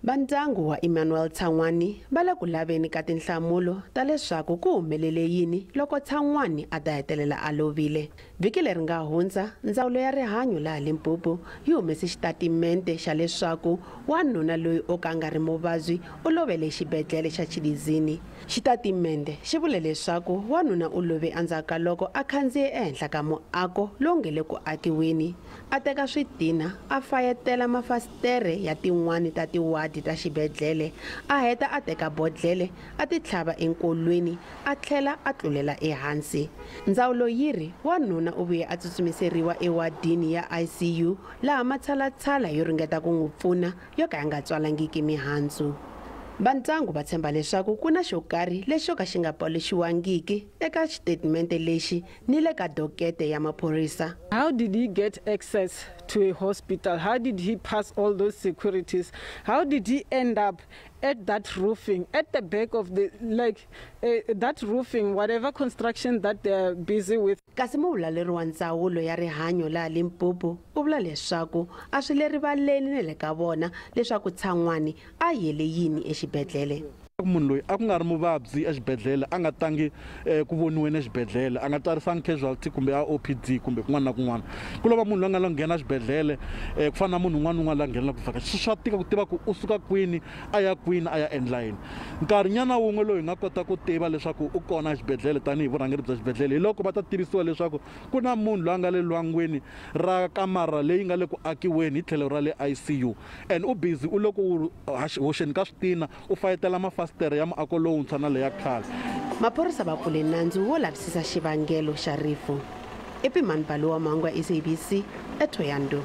Vandyangu wa Emmanuel Tshaṅwani va le ku laveni ka tinhlamulo ta leswaku ku humelele yini loko Tshaṅwani a ta hetelela a lovile. Vhiki leri nga hundza, ndzawulo ya rihanyo laha Limpopo yi humese xitatimente xa leswaku wanuna loyi o ka a nga ri muvabyi u lovele exibedhlele xa Tshilidzini. Xitatimende xi vule leswaku wanuna u love endzhaku ka loko a khandziye ehenhla ka muako lowu nge le ku akiweni, a teka switina a fayetela mafasitere ya tin'wani ta tiwadi ta xibedhlele, a heta a teka bodlhele a ti tlhava enkolweni a tlhela a tlulela ehansi. Ndzawulo yi ri wanuna u vuye a tsutsumiseriwa ewadini ya ICU laha matshalatshala yo ringeta ku n'wi pfuna yo ka ya nga tswalangiki mihandzu. Vandyangu va tshemba leswaku ku na xo karhi lexi xo ka xi nga paluxiwangiki eka xitatimende lexi ni le ka dokete ya maphorisa. How did he get access to a hospital? How did he pass all those securities? How did he end up at that roofing, at the back of the, like, that roofing, whatever construction that they're busy with? Kasi muvulaleri wa ndzawulo ya rihanyo laha Limpopo u vula leswaku a swi le rivaleni na le ka vona leswaku Tshaṅwani a yele yini exibedhlele. Munhu loyi a ku nga ri muvabyi exibedhlele, a nga tangi ku voniweni exibedhlele, a nga tsarisangi casualty kumbe a OPD kumbe kun'wana na kun'wana. Ku lova munhu loyi a nga lo nghena exibedhlele, ku fana na munhu un'wana na un'wana la nghenelaka ku vhakacha. Swa tika ku tiva ku u suka kwini a ya kwini a ya endla yini. Nkarhinyana wun'we loyi hi nga kota ku tiva leswaku u kona exibedhlele tanihi vurhangeri bya xibedhlele hi loko va ta tivisiwa leswaku ku na munhu loyi a nga le lwangwini ra kamara leyi nga le ku akiweni hi tlhelo ra le ICU, and u busy u le ku hoxeni ka switina, u fayetela mafasitere ya muako lowuntshwa na leya khale. Maphorisa va pfule nandzu wo lavisisa xivangelo xa rifu. I Pimani Baluwa, Mangwa, SABC, eThohoyandou.